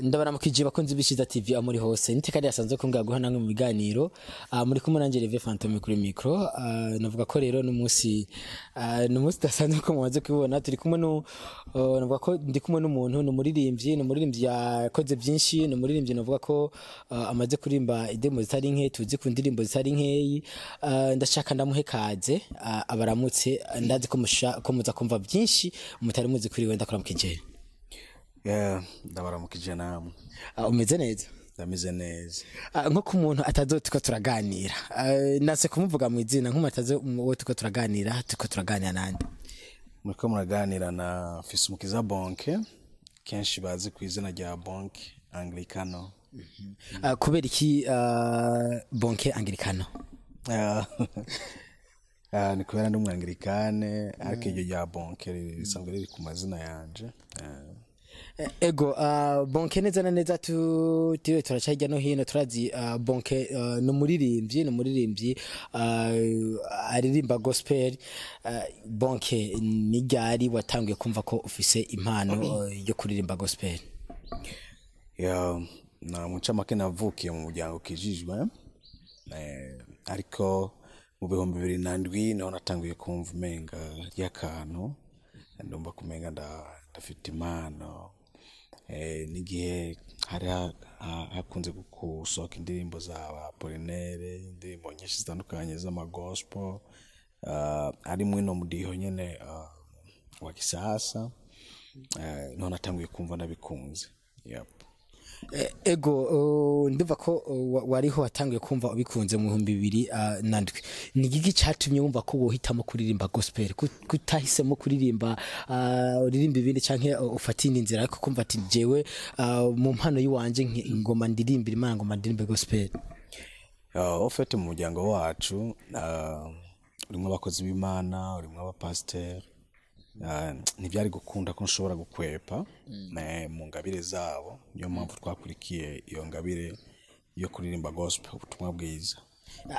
Ndabaramukije bakunzi b'Ishiza TV aho muri hose. Niteka ryasanzwe kumbwira guha namwe mu biganiro. Muri kumwe nanjye Reve Phantom kuri micro. Navuga ko rero n'umunsi n'umunsi udasanzwe ko mumaze kubibona, turi kumwe no navuga ko ndi kumwe n'umuntu, ni umuririmbyi yakoze byinshi, ni umuririmbyi navuga ko amaze kuririmba indirimbo zitari nke, tuzi ku ndirimbo zitari nkeyi. Ndashaka ndamuhe kaze, abaramutse. Ndazi ko ko muza kumva byinshi mutari muzi kuri we. Ndakuramukije. Yeah, ndabaramukije namwe. Umeze neza? Ndameze neza. Nko ku muntu atazo tuko turaganira, nase kumuvuga mu izina, nk'umuntu atazo uwo tuko turaganira nande? Muriko muraganira na Fisumukiza Bonke, kenshi bazi ku izina rya Bonke Anglicano. Kubera iki Bonke Anglicano? Ni kubera ndi umwanglikane, ariko iryo rya Bonke risanzwe riri ku mazina yanje. Ego, Bonke, neza na neza turiwe turaca hirya no hino, turazi Bonke ni umuririmbyi aririmba gospel. Bonke, ni ryari watanguye kumva ko ufise impano yo kuririmba gospel? Yeah, na mu ncamake navukiye mu muryango ukijijwe, ariko mu 2007 niho natanguye kumva umenga ry'akantu, ndumva kumenga ndafite impano. N'igihe hari hakunze gusohoka indirimbo za ba Apollinaire, indirimbo nyinshi zitandukanye z'amagospel, harimwo ino mudiho nyene wa kisasa, niho natanguye kumva ndabikunze, yep. Ego, ndumva ko wariho watanguye kumva ubikunze mu 2007. Ni igiki catumye wumva ko wohitamo kuririmba gospel, kutahisemo kuririmba uririmba ibindi canke ufata iyindi nzira, ariko kumva ati jewe mu mpano yiwanje ngoma ndirimbira Imana, ngoma ndirimbe gospel? Au fait, mu muryango wacu urimwo abakozi b'Imana, urimwo abapasiteri. Ntibyari gukunda ko nshobora gukwepa mu ngabire zabo. Niyo mpamvu twakurikiye iyo ngabire yo kuririmba gospel, ubutumwa bwiza.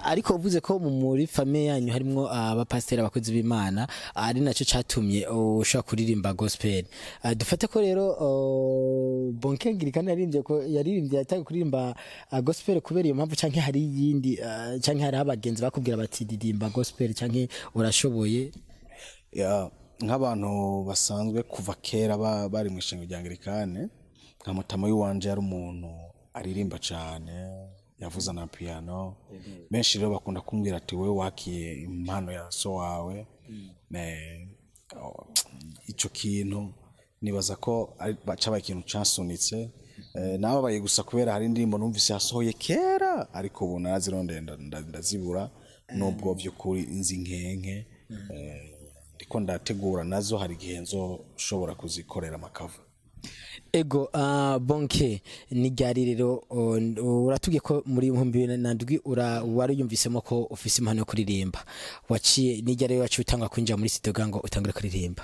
Ariko uvuze ko muri famille yanyu harimwo abapasiteri, abakozi b'Imana, ari nacyo catumye ushobora kuririmba gospel. Dufate ko rero Bonke Anglikane yaririmbye ko yaririmbye, yatangiye kuririmba gospel kubera iyo mpamvu, canke hari iyindi, canke hariho abagenzi bakubwira bati ririmba gospel canke urashoboye? Ya, nk'abantu basanzwe kuva kera bari mu ishengero rya Anglikane, nka mutama w'iwanje yari umuntu aririmba cane, yavuza na piano. Benshi rero bakunda kumbwira ati wewe wakiye impano ya so wawe. Oh, ico kintu nibaza ko cabaye ikintu cansunitse. Nababaye gusa kubera hari indirimbo numvise yasohoye kera, ariko ubu narazirondeye ndazibura, nubwo vy'ukuri nzi nkenke. Ndiko ndategura nazo, hari igihe nzoshobora kuzikorera amakava. Ego, Bonke, ni ryari rero uratubwiye ko muri 2007 wari yumvisemo ko ufise impano yo kuririmba, waciye ni ryari rero waciye utangwa kwinjira muri studio kugira ngo utangure kuririmba?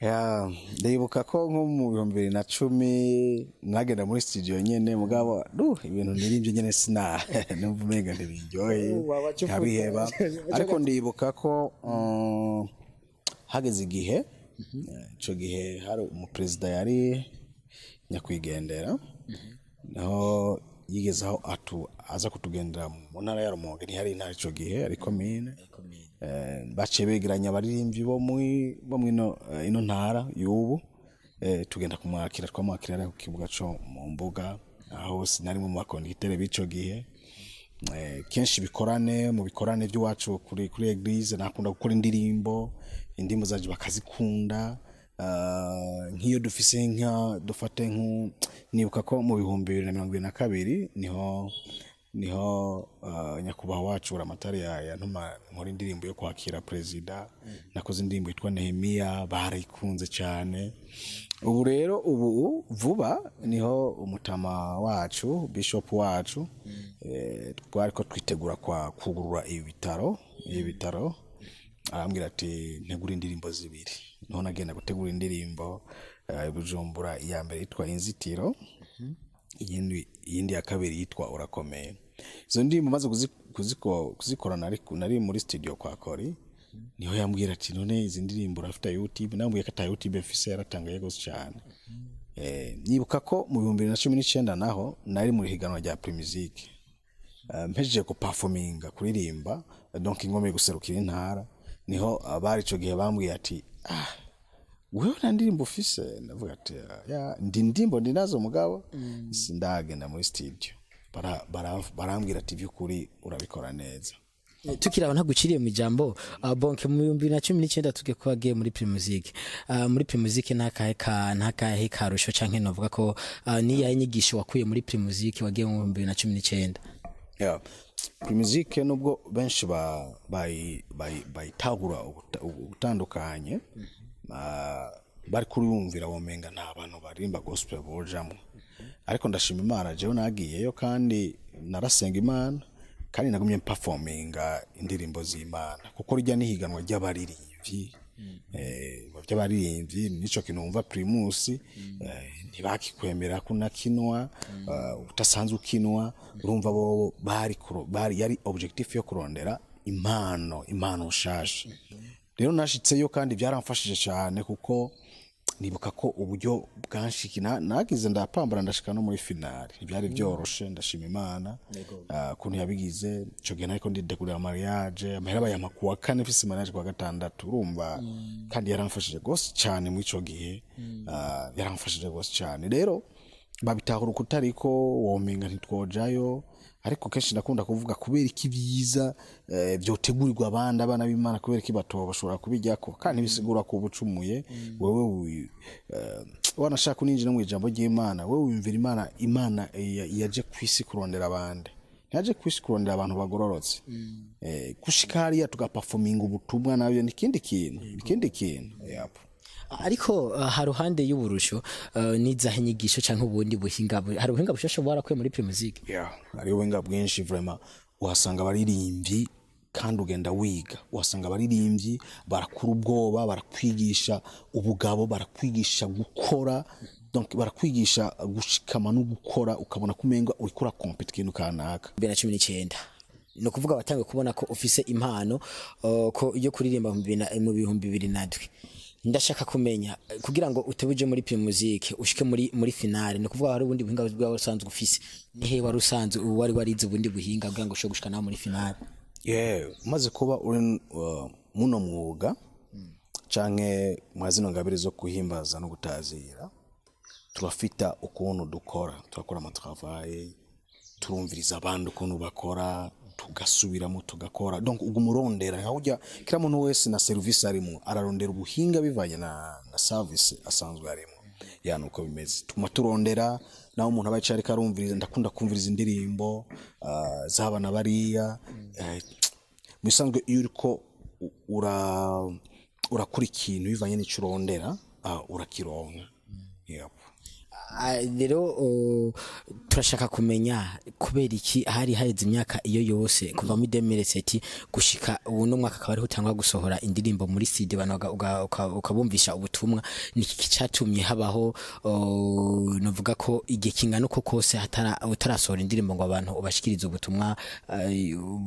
Ya, ndibuka ko nko mu 2010 nagenda muri studio nyene, mugabo ibintu nirimbye nyene sina numva umenga ntibiryoheye, nkabiheba. Ariko ndibuka ko hageze igihe, ico gihe hari umuperezida yari nyakwigendera, naho yigeze aho aza kutugendera mu ntara ya Rumonge. Ntihari intara ico gihe, ari komine. Baciye begeranya abaririmbyi bo mwino ino ntara y'ubu, tugenda kumwakira. Twamwakira ari ku kibuga co mu mbuga, aho sinari mu bakonditere b'ico gihe. Kenshi bikorane mu bikorane by'iwacu kuri église nakunda gukora indirimbo, indirimbo zaje bakazikunda. Nk'iyo dufise nka dufate nibuka ko mu 2022 niho nyakubahwa wacu Buramatari yantuma nkora indirimbo yo kwakira perezida. Nakoze indirimbo yitwa Nehemiya, barayikunze cyane. Ubu rero, ubu vuba niho umutama wacu, bishop wacu, twariko twitegura kwa kugurura ibi bitaro, arambwira ati ntegura indirimbo zibiri. Niho nagenda gutegura indirimbo i Bujumbura. Iya mbere yitwa Inzitiro, iyindi ya kabiri yitwa Urakomeye. Izo ndirimbo maze kuzikora, nari muri studio kwa Kori, niho yambwira ati none izi ndirimbo urafite YouTube? Nambwiye ko ata YouTube mfise. Yaratangaye gose cyane. Nibuka ko mu 2019 naho nari mu higanwa rya Primusic. Mpejeje ku performinga, kuririmba, donc ingomeye guserukira intara, niho abari ico gihe bambwiye ati: "Ah, wewe nta ndirimbo ufise?" Ndavuga ati: "Ya, ndi ndimbo ndinazo, mugabo sindagenda muri studio." Barambwira ati: "By'ukuri urabikora neza." Tukiri aho, ntaguciriye mu ijambo, Bonke, mu 2019 tuge ko wagiye muri Primusic. Muri Primusic ntakahe karusho, canke novuga ko niyahe nyigisho wakuye muri Primusic wagiye mu 2019? Yeah. Primusic, nubwo benshi bayitahura ugutandukanye, bari kuriyumvira womenga nta bantu baririmba gospel bojamwo, ariko ndashima Imana, jewe nagiyeyo kandi narasenga Imana, kandi nagumye performinga indirimbo z'Imana, kuko rijya nihiganwa ry'abaririmbyi, by'abaririmbyi. Nico kintu wumva Primus, ntibakikwemera kunakinwa utasanzwe ukinwa. Urumva bo bari yari objectif yo kurondera impano nshasha. Rero nashitseyo kandi byaramfashije cyane, kuko nibuka ko uburyo bwanshiki nagize ndapambana, ndashika no muri finale. Ntibyari byoroshe, ndashima Imana ukuntu yabigize. Ico gihe nariko nditegurira mariage, amahera bayampa kuwa kane, mfise mariage kuwa gatandatu, urumva. Kandi yaramfashije gose cyane muri ico gihe. Yaramfashije gose cyane. Rero babitahura ukutariko, womenga ntitwojayo, ariko kenshi ndakunda kuvuga: kubera iki byiza vyotegurirwa abandi, abana b'Imana, kubera iki bato bashobora kubijyako? Kandi bisigura ko ubucumuye wewe wanashaka uninjira mu ijambo ry'Imana, wewe wiyumvira Imana yaje kwisi kurondera abandi, ntiyaje kwisi kurondera abantu bagororotse. Gushika hariya tugaperforminga ubutumwa, nabyo ni ikindi kintu, ikindi kintu, yep. Ariko haruhande y'uburusho, n'izahe inyigisho canke ubundi buhinga hari ubuhinga bushasha warakuye muri Primusic? Yeah, hariho ubuhinga bwinshi vraiment. Uhasanga abaririmbyi kandi ugenda wiga, uhasanga abaririmbyi barakura ubwoba, barakwigisha ubugabo, barakwigisha gukora, donc barakwigisha gushikama no gukora, ukabona ko umenga uriko urakompeta ikintu kanaka. 2019, ni ukuvuga watangiye kubona ko ufise impano ko yo kuririmba mu 2007. Ndashaka kumenya, kugira ngo utebuje muri Primusic, ushike muri finale, ni ukuvuga hari ubundi buhinga bwawe usanzwe ufise. Ni he wari usanzwe wari warize ubundi buhinga kugira ngo ushobore gushika nawe muri finale? Yeah, umaze kuba uri muno mwuga canke mwa zino ngabire zo kuhimbaza no gutazira, turafita ukuntu dukora, turakora amatravail, turumviriza abandi ukuntu bakora, tugasubiramo, tugakora. Donc uguma urondera, nka burya kila muntu wese na service arimo ararondera ubuhinga bivanye na service asanzwe arimo. Ya, nuko bimeze, tuma turondera. Naho umuntu aba yicaye ariko arumviriza, ndakunda kumviriza indirimbo z'abana bariya. Mu bisanzwe iyo uriko urakora ikintu bivanye n'icyo urondera, urakironka. Yep. Rero turashaka kumenya kubera iki hari haheze imyaka iyo yose kuva muri 2007 gushika ubu no mwaka, akaba ariho utangwa gusohora indirimbo muri CD, abantu ukabumvisha ubutumwa. Ni iki cyatumye habaho novuga ko igihe kingana uko kose utarasohora indirimbo ngo abantu ubashikirize ubutumwa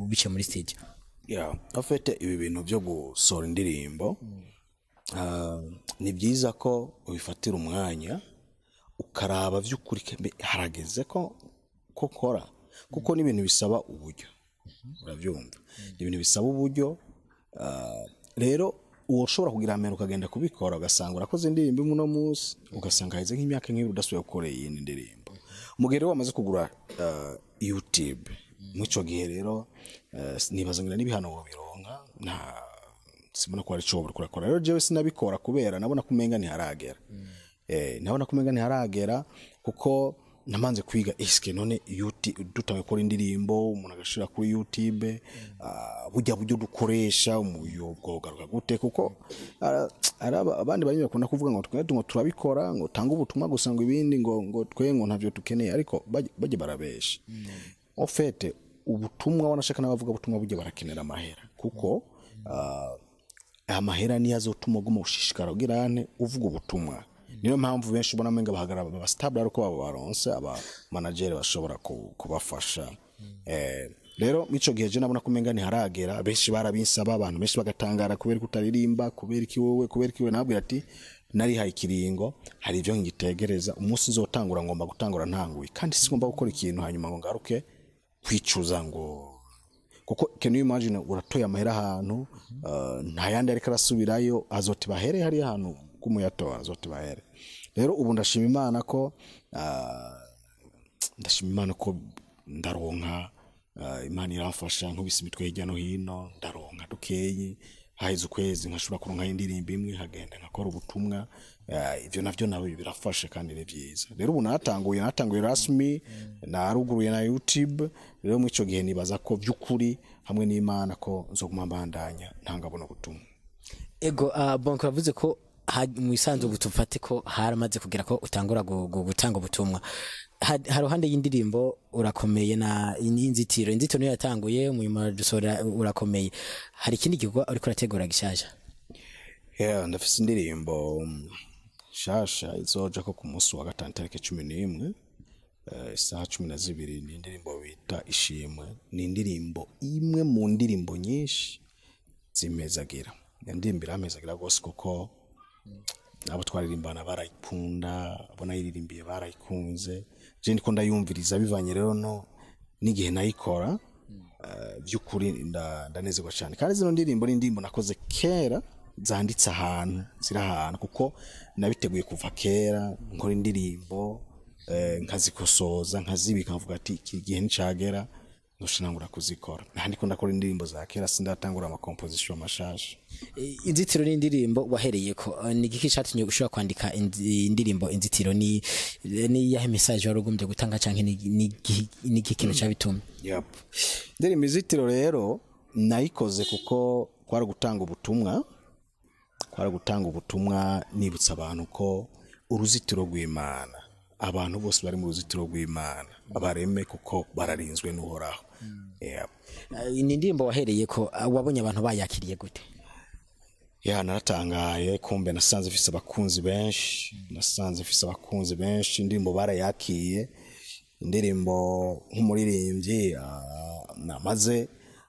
bice muri studio? Yeah. En fait, ibi bintu byo gusohora indirimbo, ni byiza ko ubifatira umwanya, ukaraba by'ukuri ko mbe harageze ko kora, kuko ni ibintu bisaba uburyo, urabyumva, ni ibintu bisaba uburyo. Rero uwo ushobora kugira amera ukagenda kubikora, ugasanga urakoze indirimbo imwe uno munsi, ugasanga haheze nk'imyaka nk'ibiri udasubiye gukora iyindi ndirimbo. Mu gihe rero wamaze kugura YouTube muri ico gihe rero, nibaza ngira n'ibihano wobironka, nta simbona ko hari ico wobura kurakora. Rero jewe sinabikora kubera nabona ko umenga ntiharagera. Nabona ko umenga ntiharagera, kuko namanze kwiga eske none YouTube dutangiye gukora indirimbo, umuntu agashira kuri YouTube, burya buryo dukoresha umuyo bwogaruka gute? Kuko hari abandi banyine bakunda kuvuga ngo twe ngo turabikora, ngo tanga ubutumwa gusa, ngo ibindi ngo twe ngo ntavyo dukeneye, ariko bajye barabesha. En fait, ubutumwa, wanashaka n'abavuga ubutumwa, burya barakenera amahera, kuko amahera niyo azotuma uguma ushishikara ugira ane uvuga ubutumwa. Niyo mpamvu benshi ubona amenga bahagarara aba stable, ariko babo baronse aba manager bashobora kubafasha. Rero mico gihe je nabona kumenga ntiharagera, benshi barabinsaba, abantu benshi bagatangara kubera kutaririmba, kubera iki wowe, kubera iki wewe. Nabwira ati narihaye ikiringo, hari ibyo ngitegereza, umunsi nzotangura ngomba gutangura ntanguye, kandi sigomba gukora ikintu hanyuma ngo ngaruke kwicuza ngo kuko can you imagine uratoye amahera ahantu, nta yandi ariko arasubirayo, azoti bahere hariya ahantu kumuyatora azoti bahere. Rero ubu ndashima Imana ko ndashima Imana ko ndaronka, Imana iramfasha, nkubise imitwe hirya no hino ndaronka dukeyi, haheze ukwezi nkashobora kuronka indirimbo imwe, nkagenda nkakora ubutumwa, ivyo navyo nabo birafasha kandi ni vyiza. Rero ubu natanguye rasmi, naruguruye na YouTube. Rero mu ico gihe nibaza ko vy'ukuri hamwe n'Imana ko nzoguma mbandanya ntanga buno butumwa. Ego, bon, uravuze ko mu isanzu tufate ko haramaze kugira ko utangura gutanga ubutumwa. Haruhande y'indirimbo urakomeye na inzitiro niyo yatanguye mu nyuma dusohora urakomeye, hari ikindi gikorwa uriko urategura gishasha? Yeah, ndafise indirimbo shasha izoja ko ku munsi wa gatanu tariki 11, isaha 12. Ni indirimbo bita Ishimwe, ni indirimbo imwe mu ndirimbo nyinshi zimezagira. Iyo ndirimbo iramezagira rwose kuko abo twaririmbana barayikunda, abo nayiririmbiye barayikunze, je ndiko ndayumviriza bivanye rero no n'igihe nayikora, by'ukuri ndanezerwa cyane. Kandi zino ndirimbo ni indirimbo nakoze kera, zanditse ahantu, ziri ahantu, kuko nabiteguye kuva kera, nkora indirimbo, nkazikosoza, nkazibika, nkavuga ati iki gihe nicagera ndoshobora kuzikora. Ndiko ndakora indirimbo za kera, sindatangura ama composition mashasha. Inzitiro ni indirimbo wahereye ko, ni igiki catumye ushobora kwandika indirimbo Inzitiro? Ni yahe message warugombye gutanga, canke ni igiki kintu cabitumye? Yep. Indirimbo Inzitiro rero nayikoze kuko kwari gutanga ubutumwa, kwari gutanga ubutumwa nibutsa abantu ko uruzitiro rw'Imana, abantu bose bari mu ruzitiro rw'Imana abareme kuko bararinzwe n'Uhoraho. Yep. Ni indirimbo wahereye ko, wabonye abantu bayakiriye gute? Ya, naratangaye, kumbe nasanze mfise abakunzi benshi, nasanze mfise abakunzi benshi, indirimbo barayakiye. Indirimbo nk'umuririmbyi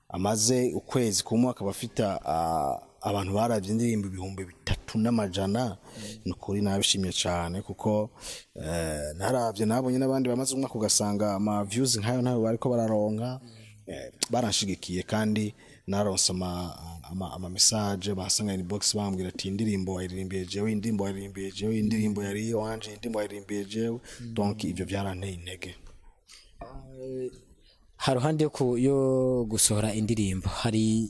amaze ukwezi kumwe akaba afite abantu baravye indirimbo 3,500. Nukuri nabishimye cyane kuko naravye nabonye n'abandi bamaze umwaka ugasanga ama views nkayo ntayo bariko bararonka. Baranshigikiye kandi naronse ama message basanga inbox bambwira ati indirimbo wayiririmbiye jewe, indirimbo wayiririmbiye jewe, indirimbo yari iwanje, indirimbo wayiririmbiye jewe. Donc ivyo byaranteye intege. Haruhande yo gusohora indirimbo, hari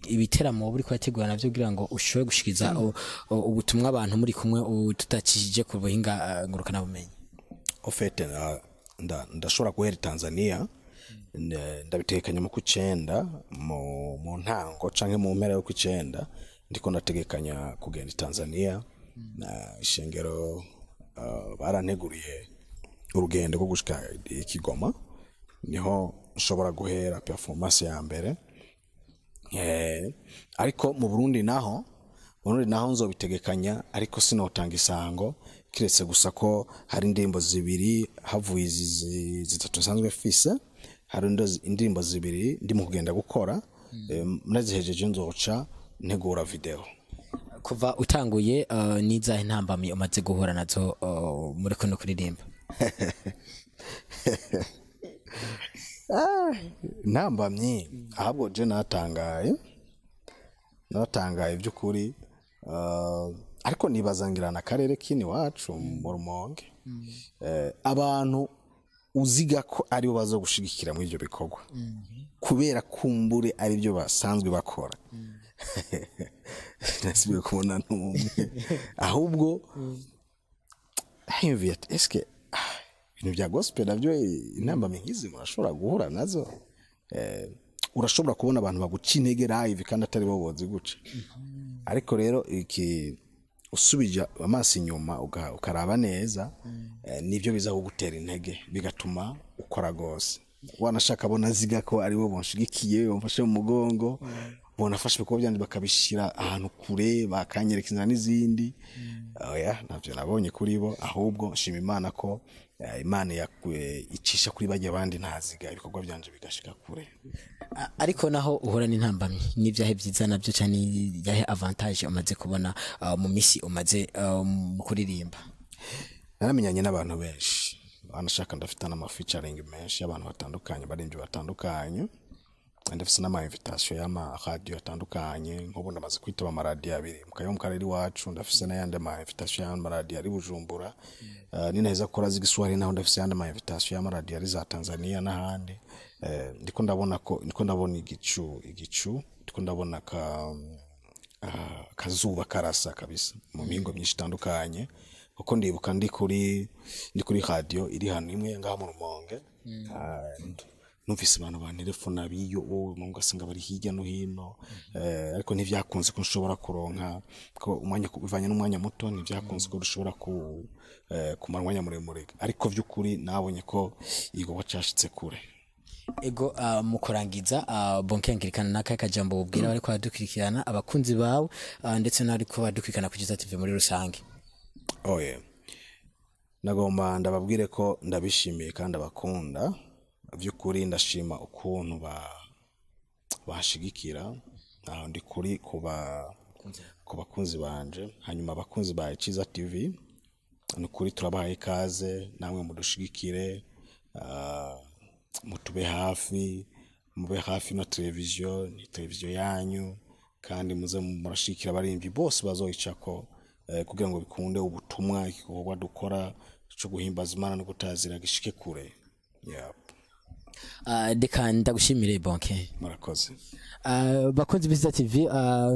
ibiteramo buri kwategura navyo kugira ngo ushobore gushikiza ubutumwa abantu muri kumwe tutacishije ku buhinga ngurukana bumenyi? En fait, ndashobora guhera Tanzania, ndabitegekanya mu kucenda, mu ntango canke mu mpera yo kucenda, ndiko ndategekanya kugenda Tanzania. Na ishengero baranteguriye urugendo rwo gushika i Kigoma, niho nshobora guhera performance ya mbere. Ariko mu Burundi naho, nzobitegekanya, ariko sinotanga isango kiretse gusa ko hari indirimbo zibiri havuye izi zitatu nsanzwe mfise, hari indirimbo zibiri ndimo kugenda gukora, nazihejeje nzoca ntegura video. Kuva utanguye, nizahe ntambamyi umaze guhura nazo muri kuno kuririmba? Ntambamyi ahubwo je natangaye by'ukuri, ariko nibazangirana akarere kini wacu mu Rumonge, abantu uziga ko ari bo bazogushigikira muri ibyo bikorwa kubera kumbure ari byo basanzwe bakora. Nasibiye kubona n'umwe ahubwo hiyumviye ati eske ibintu bya gospel navyo intambamyi nk'izi murashobora guhura nazo? Urashobora kubona abantu baguca intege live kandi atari bo bozi guca. Ariko rero iki usubije amaso inyuma ukaraba neza, nivyo biza kugutera intege bigatuma ukora gose. Wanashaka bona ziga ko ari bo bonshigikiye, bomfashe mu mugongo, Bonafashe ibikorwa byanje bakabishira ahantu kure, bakanyereka inzira n'izindi. Oya, ntavyo nabonye kuri bo. Ahubwo nshima Imana ko Imana icisha kuri bajya abandi ntaziga, ibikorwa byanje bigashika kure. Ariko naho uhura n'intambamyi, n'ibyahe byiza nabyo cyane, ibyahe avantage umaze kubona mu misi umaze mu kuririmba? Naramenyanye n'abantu benshi banashaka, ndafite n'ama featuring menshi y'abantu batandukanye, baririmbyi batandukanye. Ndafise n'ama invitation y'ama radio atandukanye. Nk'ubu ndamaze kwitaba amaradiyo abiri mu kayo mu karere iwacu, ndafise n'ayandi ma invitation y'amaradiyo ari Bujumbura. Ninaheza gukora z'igiswahili naho ndafise ayandi ma invitation y'amaradiyo ari za Tanzania n'ahandi. Ndiko ndabona ko ndiko ndabona igicu, ndiko ndabona ka kazuba karasa kabisa mu mihingo myinshi itandukanye, kuko ndibuka ndi kuri radio iri hano imwe ngaha mu Rumonge. Numvise abantu bantelefona biyo wowe ugasanga bari hirya no hino, ariko ntivyakunze ko nshobora kuronka ko umwanya bivanye n'umwanya muto, ntivyakunze ko dushobora kumara umwanya muremure, ariko vy'ukuri nabonye ko igikorwa cashitse kure. Ego, mu kurangiza, Bonke Anglikana, n'akahe kajambo ubwira bariko baradukurikirana, abakunzi bawe, ndetse n'abariko baradukurikirana ku Ciza TV muri rusange? Oh yeah. Nagomba ndababwire ko ndabishimiye kandi abakunda by'ukuri. Ndashima ukuntu bashigikira aho ndi kuri ku bakunzi banje. Hanyuma abakunzi ba Ciza TV, ni ukuri turabahaye ikaze, namwe mudushigikire, mutube hafi, mube hafi no televiziyo ni televiziyo yanyu, kandi muze murashigikira abaririmbyi bose bazoyicako, kugira ngo bikunde ubutumwa, igikorwa dukora cyo guhimbaza Imana no gutazira gishike kure, yeah. Reka ndagushimire, Bonke. Murakoze. Bakunzi b'Iza TV,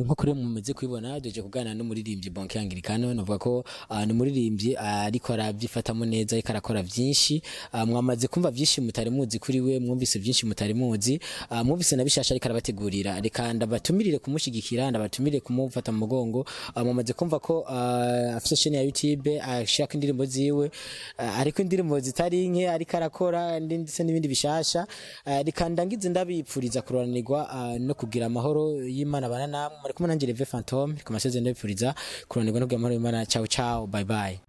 nko kuri mumeze kubibona, duje kuganira n'umuririmbyi Bonke Anglikano. Navuga ko ni umuririmbyi ariko arabyifatamo neza, ariko arakora byinshi. Mwamaze kumva byinshi mutari muzi kuri we, mwumvise byinshi mutari muzi, mwumvise na bishasha ariko arabategurira. Reka ndabatumirire kumushigikira, ndabatumirire kumufata mu mugongo. Mwamaze kumva ko afise chaîne ya YouTube ashaka indirimbo ziwe, ariko indirimbo zitari nke ariko arakora ndetse n'ibindi bishasha. Reka ndangize ndabipfuriza kuroranirwa no kugira amahoro y'Imana bana namwe. Muri kumwe nanjye Reve Phantom ku masezerano, ndabipfuriza kuroranirwa no kugira amahoro y'Imana. Ciao ciao, bye bye.